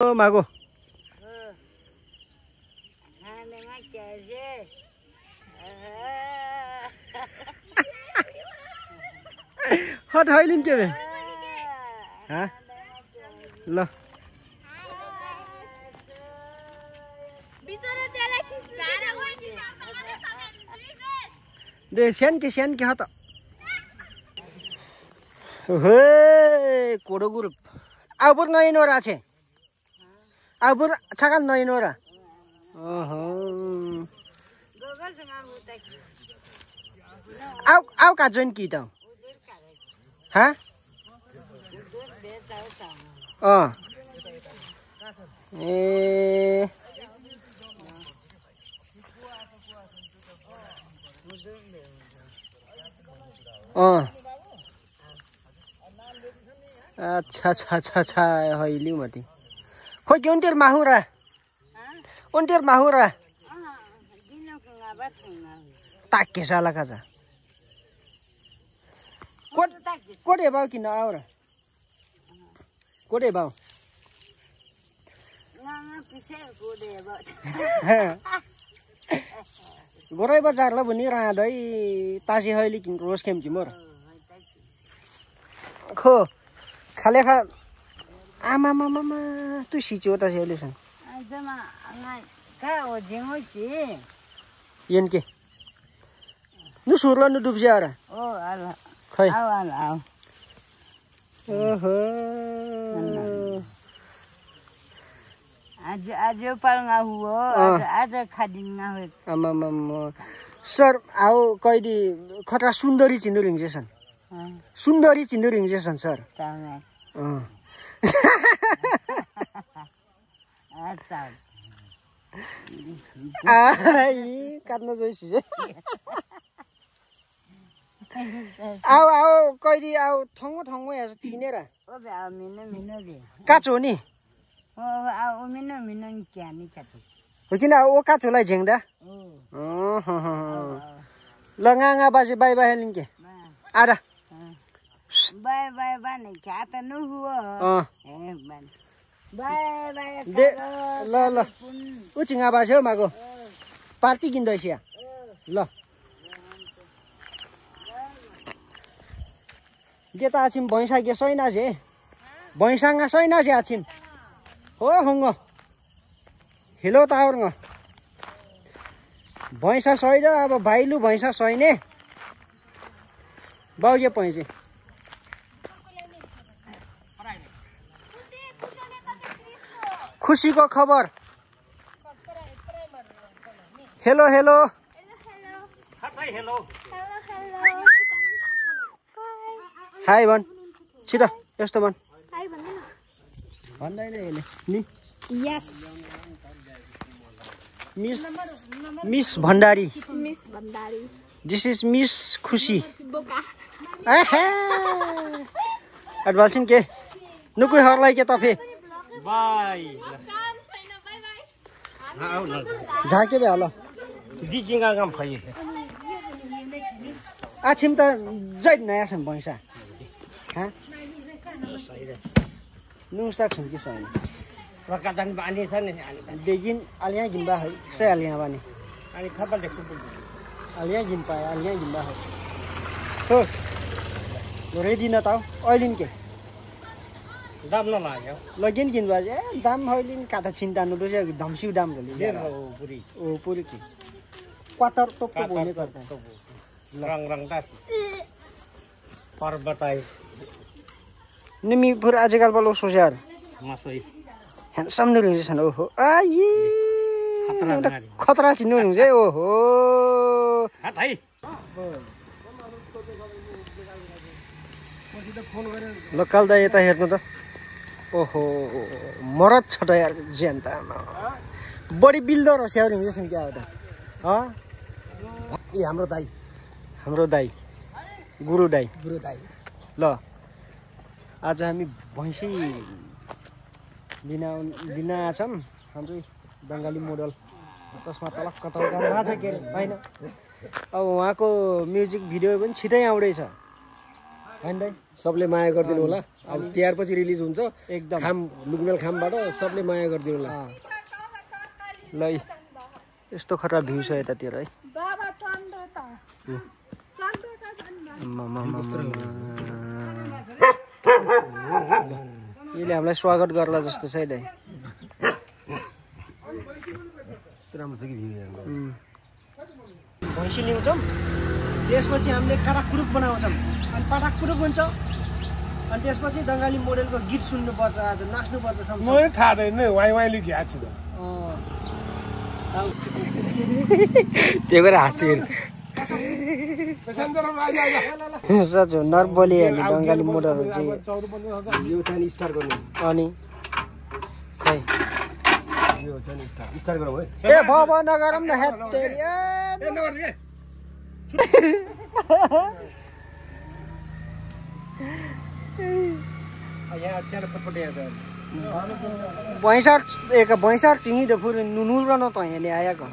ओ मागो hot hyaline के बे हाँ ल दे श्यान के हत हे कोडो ग्रुप आबुर नय नोरा छे आबुर छाकाल नय नोरा ओहो आउ का जोइन की त हाँ ए अच्छा हइली मती खोइ के उन्टेर माहुरा ताके साला काजा कोडे बाउ किन आउरा कोडे बाउ गोराइ बजार ल भनि रादै तासी हइली किन रोज केम कि मोर खो खाले खा आमा मामा तु सिचो त सेले सन आजमा ngai ka o jengoi chi yen ke nu surla nu dub jara o ala khai au oho आज पर nga huo आज khadin nga ho आमा मामा सर आओ कइदी खतरा सुन्दरी चिन्नु रिङजेसन सुन्दरी चिन्नु रिङजेसन सर आई काट्न जोइसी आओ कइदी आओ ठंगो यार तिनेरा ओ बे आ मिनो बे काचो नि ओ आ ओ मिनो क्या नि काचो हो किन ओ काचोलाई झेंगदा ल गागा बाजे बाई बाई लिंके आदा बाई बाने क्या त नु हुओ ए बाई दे ल उचिङा बास्यो मागो पार्टी किन्दैछ ल के त आछिम भैंसा के सैना छे भैंसाङा सैना छे आछिम हो हंग हेलो तावरङ भैंसा सैर अब भाइलु भैंसा सैने बाउजे पैसे खुशी को खबर हेलो हाई भन छिटो यस्तो भन भन्दैन यसले नि यस miss Bhandari this is miss Khushi बोका एडभान्सिङ के नुकुई हरलाई के तफे बाई झाके बे हलो दिजिङा गाम फै आछिम त जैद नयाँ छन् भैंसा हाँ नुस्ता छन् कि छैन रकादान बानी छ नि बेगिन आलिया गिनबा है से आलिया बानी अनि खपल देखु आलिया गिन पाए आलिया गिनबा है हो रेडी न ताउ ओइलिन के दाम न लाग्यो लगिन गिनबा ए दाम होइलिन काटा चिन्ता न दोसे धमसिउ दाम गली पुरी ओ पुरी के क्वार्टर टोप बोले गर्दा रङ दासी पर्वताई निमी पुर आजकल बलो सोस्यार मासोइ ह्यान्डसम नुरिङ छन् ओहो आइ खतरा छिन् नुरिङ चाहिँ ओहो हात है लोकल दा यता हेर्नु त ओहो मरद छ त यार ज्यान्ता बडी बिल्डर हो स्याउरिङ जसन क्या हो त ए हाम्रो दाइ गुरु दाइ ल आज हामी भैँसी लिन आछौँ हाम्रै बङ्गाली मोडल चस्मा तलक्क आज के अरे होइन अब उहाँको म्युजिक भिडियो पनि छिटै आउँदैछ होइन दाइ सबले माया गरिदिनु होला अब तिहार पछि रिलिज हुन्छ एकदम खाम लुकमेल खामबाट सबले माया गरिदिनु होला ल यस्तो खतरा भ्यू छ यतातिर है यसले हामीलाई स्वागत गर्ला जस्तो छ है दाइ राम्रो छ कि भैँसी ल्याउँछौँ त्यसपछि हामीले काटाकुरुक बनाउँछौँ अनि पाटाकुरुक हुन्छ अनि त्यसपछि बङ्गाली मोडेलको गीत सुन्नुपर्छ आज नाच्नुपर्छ मलाई थाहा छैन वाइवाइले घ्याएको छु त्यो गरेर हाँस्यो साँच्चो नर्बली हाल्ने बङ्गाली मोडलहरू चाहिँ यो चाहिँ स्टार्ट गर्नु अनि खै यो चाहिँ स्टार्ट गरौँ है ए भयो नगरौँ न हेत्तेरी यहाँ सानो पटपट यहाँ छ भैँसार चिनी त पुरै नुनुल र न त यहाँले आएको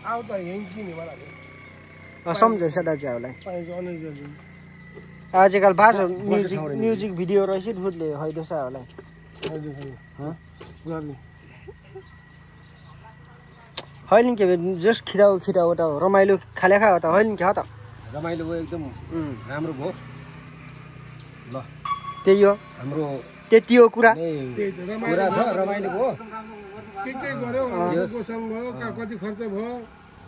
आउँछ यहीँ किने मलाई सम्झो दाजुहरूलाई आजकल भाषा म्युजिक भिडियो रहेछ फुटले हैदोसाहरूलाई होइन के जस खिराउटा रमाइलो खाले खा त होइन क्या त रमाइलो भयो एकदम राम्रो भयो ल त्यही हो हाम्रो त्यति हो कुरा कुरा छ रमाइलो भयो के गर्यो पोषण भयो कति खर्च भयो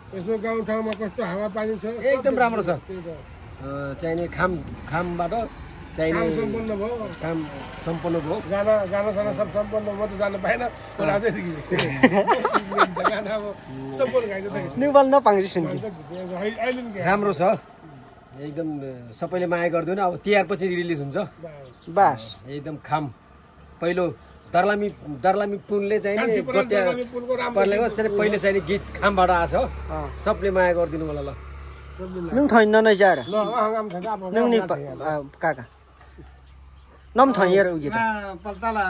यसो गाउँठाउँमा कस्तो हावापानी छ एकदम राम्रो छ चाहिने खामबाट चाहिने सम्पन्न भयो काम सम्पन्न भयो गाना सब सम्पन्न म त जान पाएन गाना अब सम्पन्न गाइन्छ नेपाल नपाङ्ग्री सुन्थ्यो राम्रो छ एकदम सबैले माया गर्दैन अब तिहार पछि रिलिज हुन्छ बास एकदम खाम पहिलो दर्लामी पुलले चाहिँ पहिले चाहिँ गीत खामबाट आएको छ सबले माया गरिदिनु होला ल नङ थैन नै जाएर नङ नि काका नम थैएर उयो पल्ताला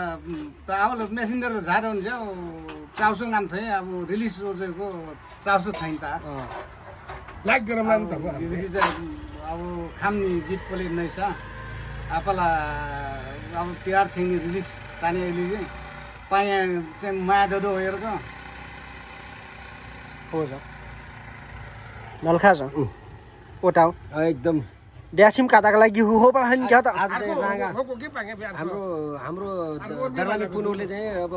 त आवल मेसेन्जर झारो हुन्छ चाउसो नाम थे अब रिलिज रोजेको चाउसो छैन त लाइक गरौँ नाम त अब खामनी गीत पले नै छ आपला अब तिहार छैन रिलिज ताने अहिले चाहिँ पाया चाहिँ माया डडो हेरेको हो छ नलखा छ ओटाउ एकदम ड्यासिम काटाको लागि हो पाइन क्या त हाम्रो दर्लामी पुनुले चाहिँ अब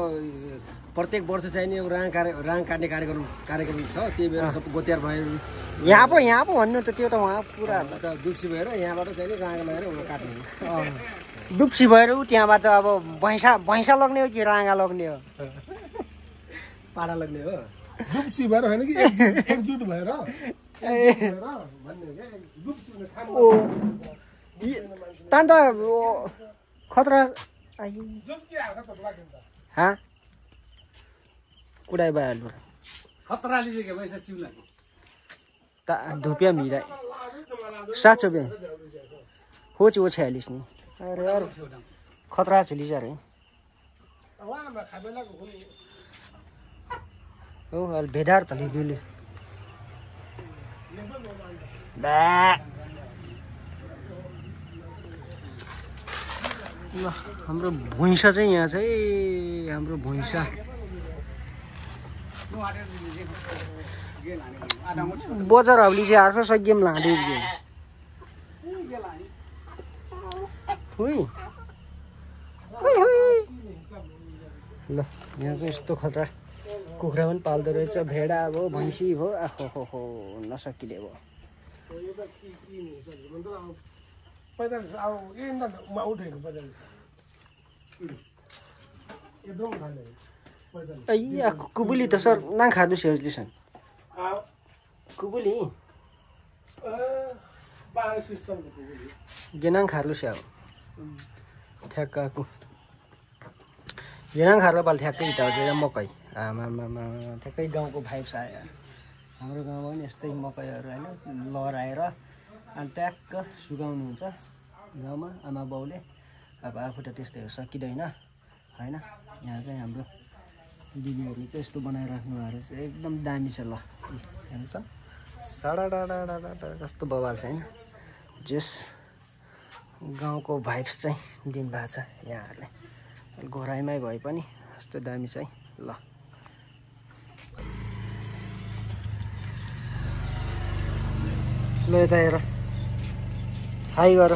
प्रत्येक वर्ष चाहिँ नि राङ काट्ने कार्यक्रम छ त्यही भएर सब गोतियार भएर यहाँ पो भन्नु त त्यो त उहाँ पुरा दुप्सी भएर यहाँबाट चाहिँ राङ लगेर उहाँ काट्ने दुप्सी भएर ऊ त्यहाँबाट अब भैँसा लग्ने हो कि राँगा लग्ने हो पाडा लग्ने हो दुप्सी भएर होइन कि एकजुट भएर तान्त खतरा कुडाइ भइहाल्नु खतराले चाहिँ के पैसा चिउला धुपियाँ मिराइ 700 रुपियाँ हो चाहिँ 46 नि अरे यार खतरा छ लिजा रे हो अल भेडार पनि गुले हाम्रो भुइँसा चाहिँ यहाँ चाहिँ हाम्रो भुइँसा बजार हाउली चाहिँ 800 गेम लाँदै ल यहाँ चाहिँ यस्तो खतरा कुखुरा पनि पाल्दो रहेछ भेडा भयो भैँसी भयो आहो हो नसकिले भयो कुबुली त सर ना खानु सेजलिसन कुबुली गेनाङ खार्लु स्याउ ठ्याक्काको गेनाङ खार्लो पाल ठ्याक्कै हिटाउँछ मकै आमा ठ्याक्कै गाउँको भाइब्स आयो हाम्रो गाउँमा पनि यस्तै मकैहरू होइन लहराएर अनि ट्याक्क सुकाउनुहुन्छ गाउँमा आमा बाउले अब आफू त त्यस्तैहरू सकिँदैन होइन यहाँ चाहिँ हाम्रो दिदीहरूले चाहिँ यस्तो बनाइराख्नु भएको रहेछ एकदम दामी छ ल हेर्नु त साडा डाडा कस्तो बवाल छ होइन जेस गाउँको भाइब्स चाहिँ दिनुभएको छ यहाँहरूले घोराइमै भए पनि कस्तो दामी छ है ल ल यता हेर हाई गर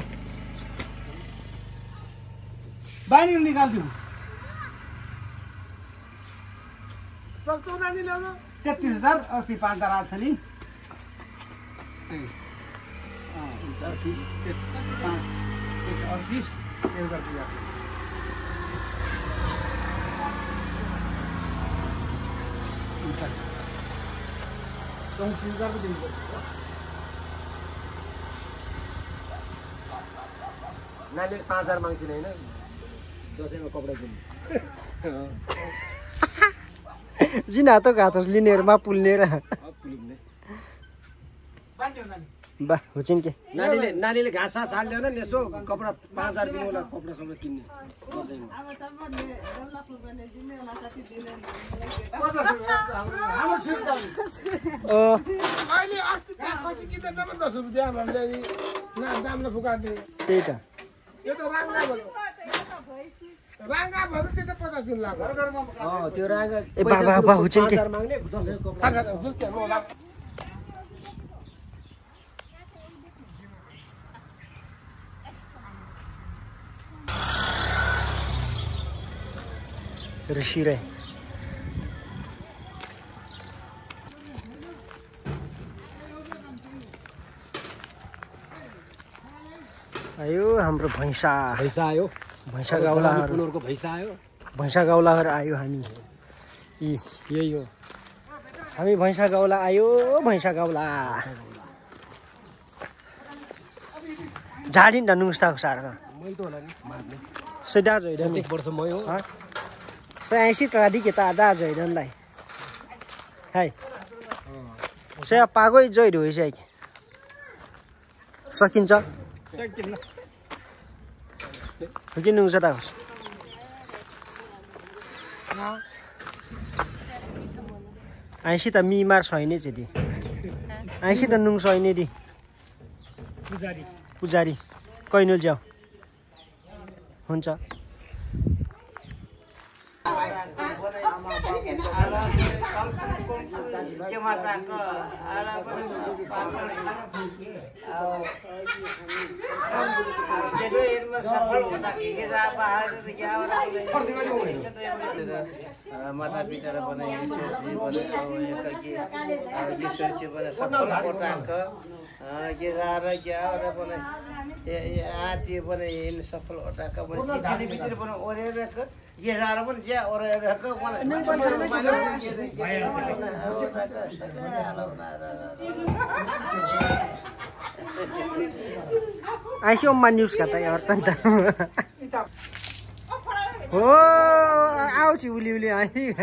बानी निकाल्दिउ 33,000 अस्ति 5 हजार आएको छ नि 34,000 को दिनुपर्छ नानीले 5,000 माग्छिन् होइन दसैँमा कपडा किन्नु जिन हातो घाँचोस लिनेहरूमा पुल्ने र बा हुचिन के नानीले घाँस सास हाल्दैन नि यसो कपडा 5,000 दिनु होला कपडासम्म किन्ने दसैँमा अहिले अस्ति खसी किन्दा जम्मा 10 रुपियाँ भन्दै दाम नफुकाट्ने त्यही त यो त राङ्गा भयो राङ्गा भयो त्यो त 50 दिन लाग्यो त्यो रागा ए बा हुचिन के 5,000 माग्ने दसैँ कपडा ऋषिराई आयो हाम्रो भैँसा आयो भैँसा गाउलाहरू पुनरको भैँसा आयो भैँसा गाउलाहरू आयो हामी यही हो हामी भैँसा गाउला आयो भैँसा गाउला झाडिन नुस्ताको सारका मै त होला नि मार्ने सदा जोइदन 1 वर्ष मै हो Saya isi tadi kita ada joy dan lai. Hai. Saya pagoi joy doi sai. Sakincha. सकिन्न Begini nungsa ta. Aisi ta mimar छैन चाहिँ दि. Aisi ta nung छैन दि. पुजारी कैनुल जाऊ. हुन्छ. माता पिता आती बने इन सफल ओटा का बने किसी भीतर बने ओरे रख ये सारा बने जा ओरे रख बने आइसो न्यूज कता यार तन्त हो आउँछ उली उली आइ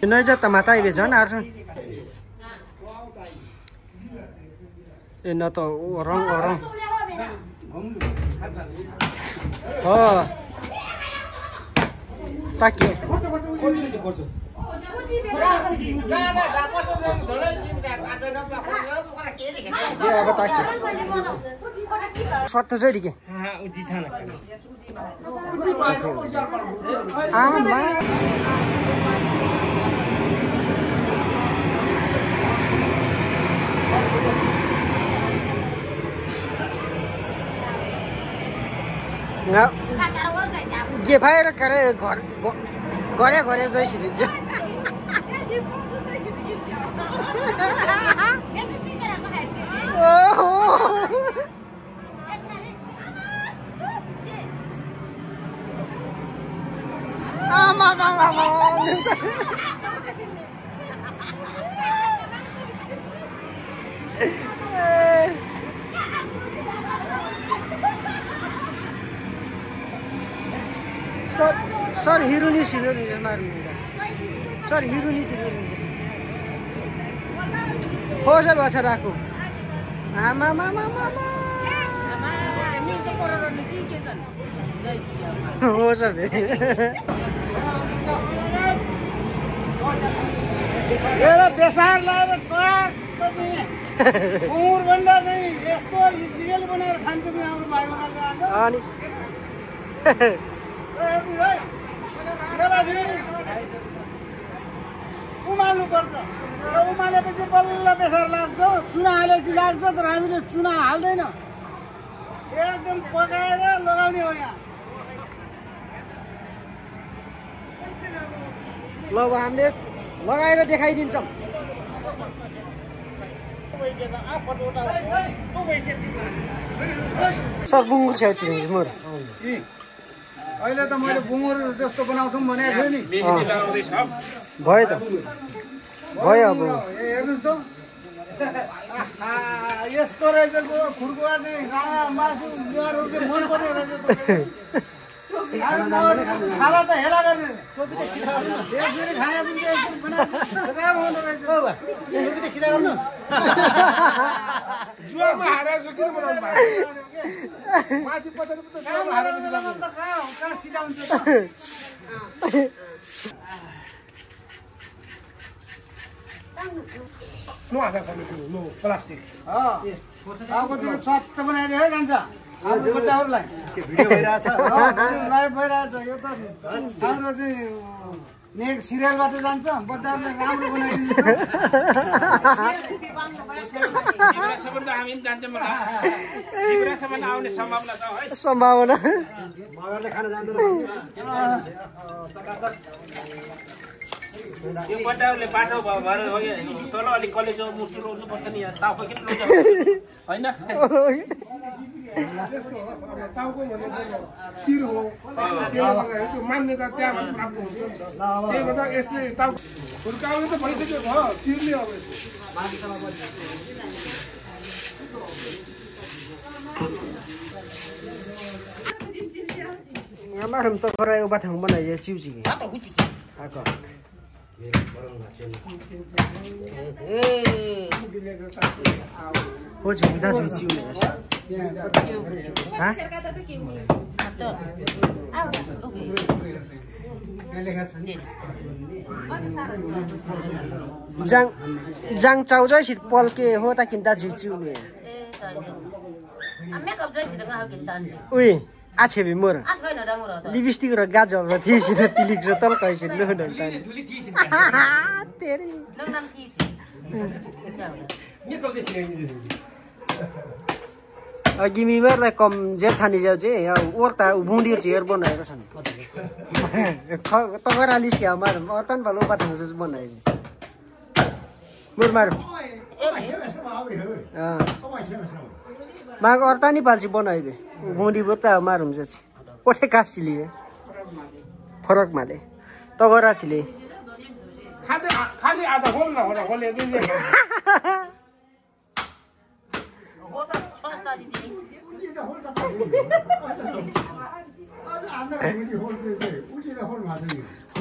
नैजा टमाटर बेच न आर्छ ए न त रङ हो ताके अब ताके स्वत चाहिँ के आमा Nggak, dia bayar karena gore joy sini aja. Sir, hero ni maru. Sir, hero ni हो सब अच्छा राखो आमा हो सब बेसार लगाएर भन्दा चाहिँ यस्तो स्पेसियली बनाएर खान्छ नि हाम्रो भाइ बहिनीले अनि उमाल्नु पर्छ उमालेपछि बल्ल बेसार लाग्छ चुना हालेपछि लाग्छ तर हामीले चुना हाल्दैन एकदम पकाएर लगाउने हो यहाँ ल अब हामीले लगाएर देखाइदिन्छौँ सर बुङ्गुर छेउ छिरिन्छ मोर अहिले त मैले बुङ्गुर जस्तो बनाउँछौँ भनेको थियो नि भयो त भयो अब हेर्नुहोस् त यस्तो रहेछ खुर्कुवा चाहिँ मासु मन पर्ने रहेछ छाला त हेला गर्ने यसरी खाए पनि राम्रो हुँदो रहेछ जुवामा हारेर किन बनाउनु भएको माथि पछाडि कहाँ सिधाउँछ नो आधा नो प्लास्टिक अर्कोतिर चत्त बनाइदियो है जान्छ हाम्रो बच्चाहरूलाई भिडियो भइरहेछ लाइभ भइरहेछ यो त हाम्रो चाहिँ नेक सिरियलबाट जान्छ बच्चाहरूले राम्रो बनाइदिन्छ सम्भावना मगरले खान जान्दैन यो बच्चाहरूले बाटो भएर तल अलिक कलेज मुस्टु रोज्नु पर्छ नि यहाँ ताउको किन रोज्छ होइन टाउको भनेको शिर हो त्यो मान्यता त्यहाँबाट प्राप्त हुन्छ नि त त्यही भएर यसले टाउको हुर्काउने त भइसक्यो भयो शिरले अब यहाँ मारम त गरायो बाठाङ बनाइए चिउची आको हो झुम्दा झुचिउ हाँ जाङ चाउजै छिट पल्के हो त किन्ता झुचिउ ने उइ आछेबी मोर लिपस्टिक र गाजर र थिएसिन तिलिक र तल कैसिन लो डन्टा तेरी गिमीमारलाई कम जेल खानी जाऊ चाहिँ ओर्ता बुँडी चेयर बनाएको छ नि तगरा लिस्क्या मार अर्तन भलो बाटो बनाएको मुर मार माग अर्ता नि पाल्ची बनाइबे बुँडी बोर्ता मार हुन्छ कोठे कासिली फरक माले तगरा छिले खाली आधा होल न होला होले चाहिँ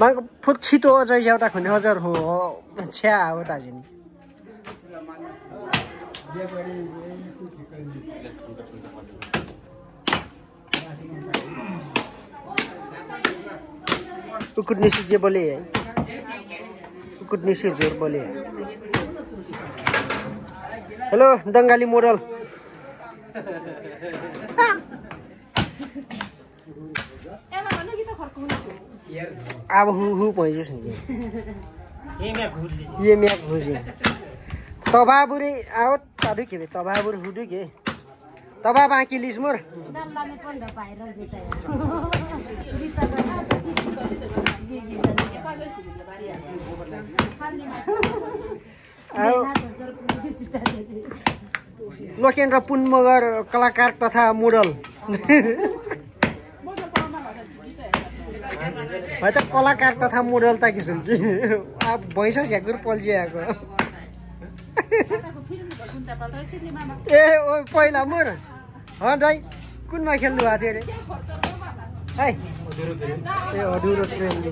माग फुक छिटो अझै एउटा खने हजार हो छ्या हो दाजिनी कुकुटनी जे बोले है कुकुटनी जोर बोले है हेलो दंगाली मोडल अब हु पैसे सुनिए ये म्याक भुजे तबाबुरी आओ ताडु के तबाबुर हुडु के तबा बाँकी लिस मोर लोकेन्द्र पुन मगर कलाकार तथा मोडल है त कलाकार तथा मोडल त किसिम कि अब भैँसा झ्याकुर पल्जिआएको ए ओ पहिला मोर दाइ कुनमा खेल्नु भएको थियो अरे है ए अधुरो प्रेमले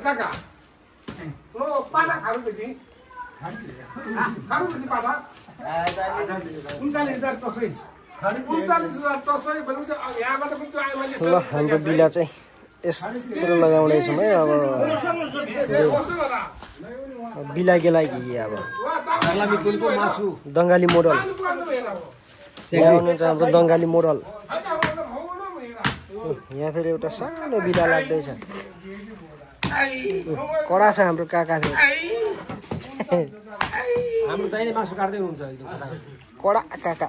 काका ओ पाटा खानु बेटी खानु बेटी पाटा 39,000 तसै 39,000 दसैँ भनेपछि यहाँबाट पनि त्यो आइमाले ल हाम्रो बिला चाहिँ यस्तो लगाउँदैछौँ है अब बिला गेलाइ कि अब दर्लामी पुलको मासु दङ्गाली मोडल यहाँ हुनुहुन्छ हाम्रो दङ्गाली मोडल यहाँ फेरि एउटा सानो बिला लाग्दैछ कडा छ हाम्रो काका फेरि हाम्रो दाइले मासु काट्दै हुनुहुन्छ एकदम कडा काका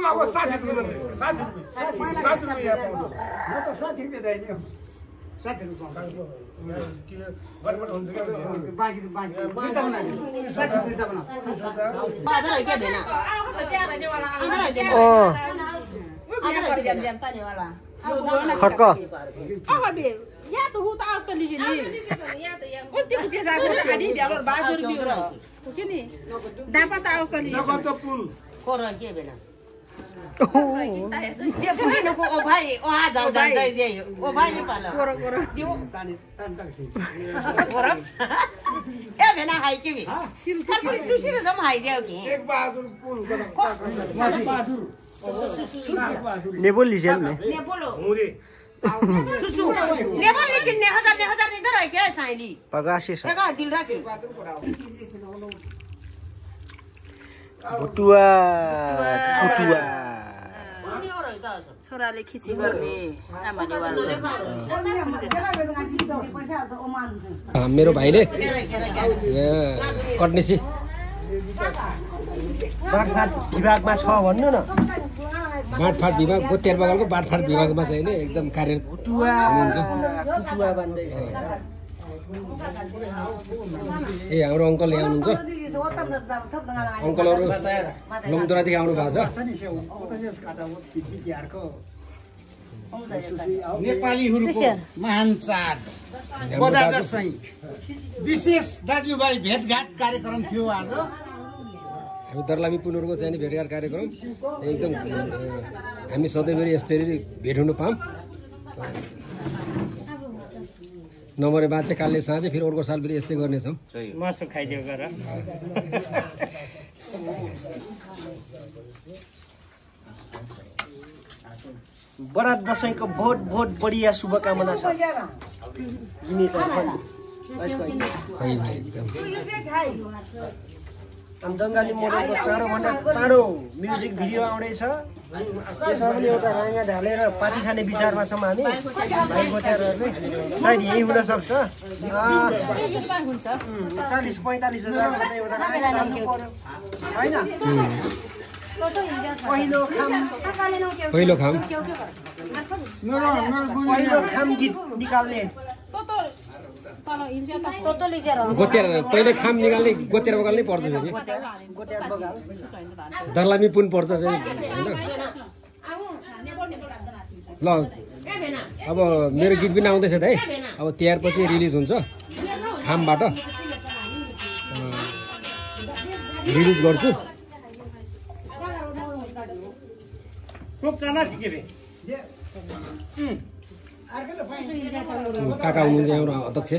अब 60 रुपियाँ खर्क नेबोल लिजेल में पगासी भुटुवा भुटुवा छोराले खिची गर्ने आमाले मेरो भाइले कट्नेसी बाटफाट विभागमा छ भन्नु न बाटफाट विभाग गोतेर बगालको बाटफाट विभागमा चाहिँ एकदम कार्यरत हुनुहुन्छ भन्दैछ ए हाम्रो अङ्कल यहाँ हुनुहुन्छ अङ्कलहरू लमदुरादेखि आउनु भएको छ नेपालीहरूको महान चाड बडा दशैं विशेष दाजुभाइ भेटघाट कार्यक्रम थियो आज हामी दर्लामी पुनरको चाहिँ भेटघाट कार्यक्रम एकदम हामी सधैँभरि यस्तरी भेट हुनु पाऊँ नमरे बाँचे कालले साँझे फेरि अर्को साल फेरि यस्तै गर्नेछौँ मासु खाइदियो गर बडा दशैंको बहुत बहुत बढिया शुभकामना छ दङ्गाली मोडलको चाँडोभन्दा चाँडो म्युजिक भिडियो आउँदैछ त्यसमा पनि एउटा राँगा ढालेर पार्टी खाने विचारमा छौँ हामी भाइ गोटेरहरूले सायद यही हुनसक्छ 40-45 हजार होइन पहिलो खाम गीत निकाल्ने गोतेर पहिले खाम निकाल्ने गोतेर बगाल नै पर्छ फेरि दर्लामी पुन पर्छ चाहिँ होइन ल अब मेरो गीत पनि आउँदैछ दाइ अब तिहार पछि रिलिज हुन्छ खामबाट रिलिज गर्छु काका हुनुहुन्छ हाम्रो अध्यक्ष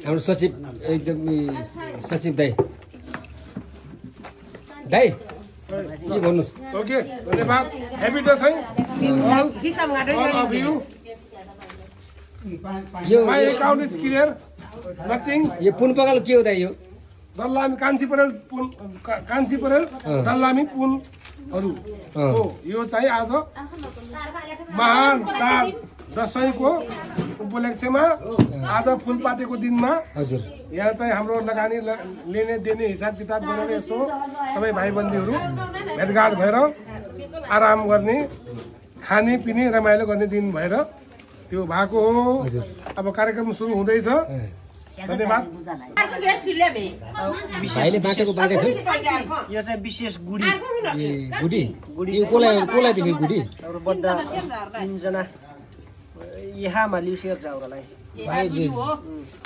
हाम्रो सचिव एकदम सचिव दाइ दाइ के भन्नुहोस् ओके धन्यवाद ह्यापी दशैं यो my account is clear nothing यो पुन पगाल के हो दाइ यो दल्लामी कान्छी परेल दल्लामी पुनहरू हो यो चाहिँ आज महान चाड दशैंको उपलक्ष्यमा आज फुलपातीको दिनमा हजुर यहाँ चाहिँ हाम्रो लगानी लिने दिने हिसाब किताब गरेर यसो सबै भाइ बन्धुहरू भेटघाट भएर आराम गर्ने खाने पिने रमाइलो गर्ने दिन भएर त्यो भएको हो अब कार्यक्रम सुरु हुँदैछ धन्यवाद भाइले बाँटेको बाँडेको यो चाहिँ विशेष गुडी गुडी यो कसलाई दिने गुडी हाम्रो बद्दा 3 जना यहाँमा लिउसेर जाउरलाई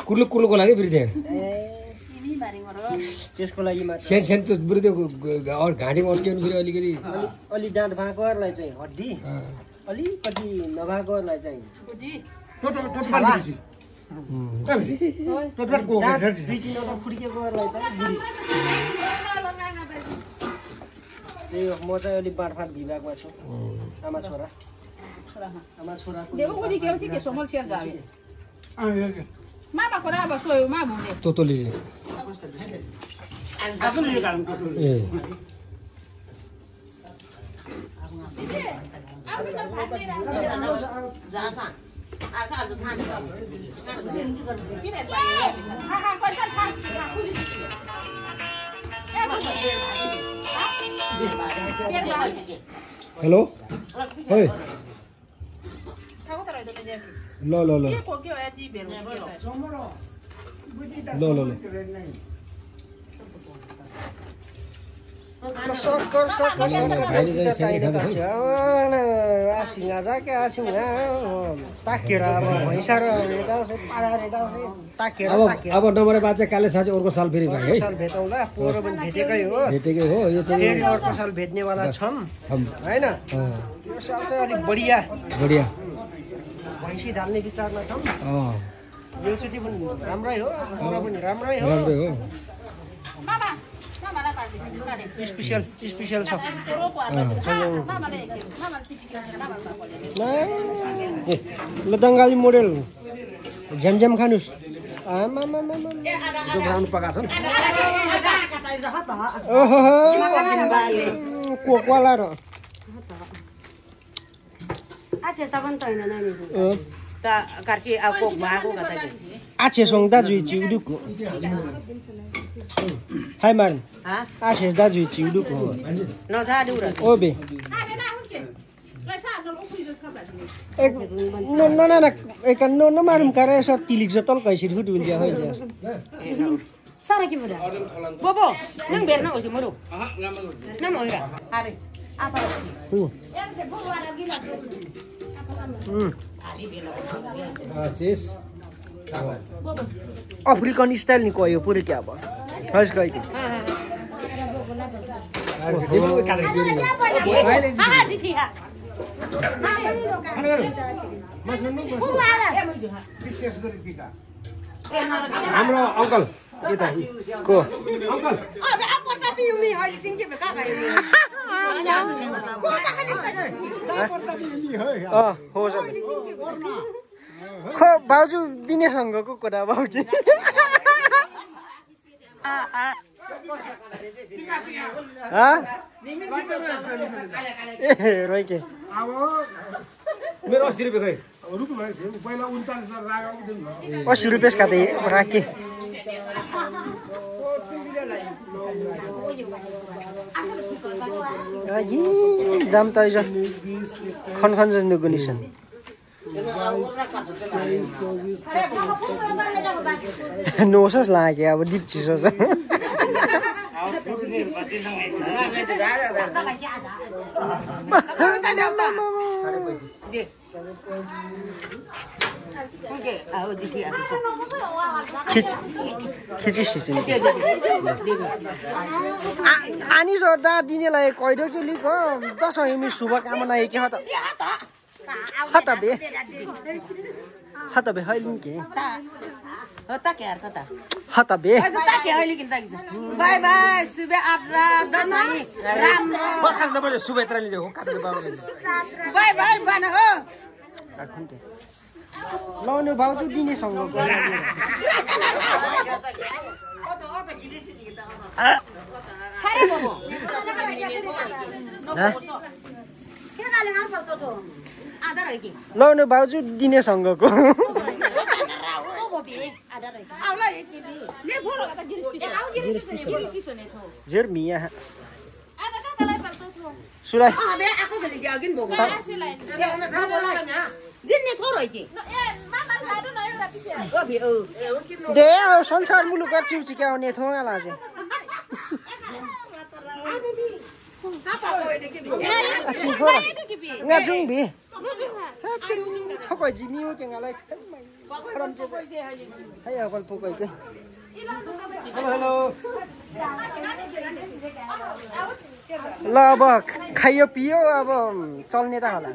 कुर्लु कुर्लुको लागि फेरि त्यहाँ त्यसको लागि मात्र सेन सेन त्यो बरु त्यो घाँटीमा अड्किनु फेरि अलिकति अलि डाँट भाँकोहरूलाई चाहिँ हड्डी अलिकति नभएकोहरूलाई चाहिँ फुड्किएकोहरूलाई चाहिँ बुढी त्यही हो म चाहिँ अलिक बाँडफाँड विभागमा छु आमा छोरा तोतोली हेलो ओइ ल ल ल अब नम्बर बाजा काले साँझ अर्को साल फेरि भाइ है साल भेटौँला पोहोर पनि भेटेकै हो यो फेरि अर्को साल भेट्नेवाला छौँ होइन यो साल चाहिँ अलिक बढिया भैँसी ढाल्ने विचारमा छौँ योचोटि पनि राम्रै हो पोहोर पनि राम्रै हो स्पेसियल छ ल बङ्गाली मोडेल झ्यामझ्याम खानुस् ब्राउन पकाएको छ ओहो कोकवाला र आछे सोंग दाजु चिउडुक हाय मान आछे दाजु चिउडुक ओबे एक no marum kare so tilik so tol kai sir hu dul ja hoy ja sara ki buda bobo nang ber na osi moru na mo ira are apa yang se bobo ada gila चेस African style नि कयो पुरै क्या अब first गइ के हाम्रो uncle यता को अंकल हो सर खो बाजु दिनेसँगको कुरा बाउजी ए रोइ के मेरो 80 रुपैयाँ खै पहिला 39 रागाको दिनु 80 रुपैयाँ काटे राखे दाम त आइज खन खन जस्तो गुनिसन नोसस लाग्यो अब डिप चिसो छ खिची सिस्टम आनी सोद्धा दिनेलाई कहिडो के लिखो दसौँ हिमी शुभकामना के हत बे हैलिन के होता क्या होता हत बे होता क्या हैलिन के बाय बाय सुबह आत्रा दसैँ राम बस खान तपाईले शुभयात्रा लिजे हो काट्ने बाबुले बाय बाय बन हो लाउनु भाउजू दिने सँगको खरे बोबो के गाले मार पल्तो तो आधा रह की लाउनु भाउजू दिने सँगको जेर मिया सुलाई दे संसार मुलुक चिउची क्या आउने थोङा लाजे ngajung bi pokok jimiu ke ngalai kram je hai apal pokok ke hello ल अब खाइयो पियो अब चल्ने त होला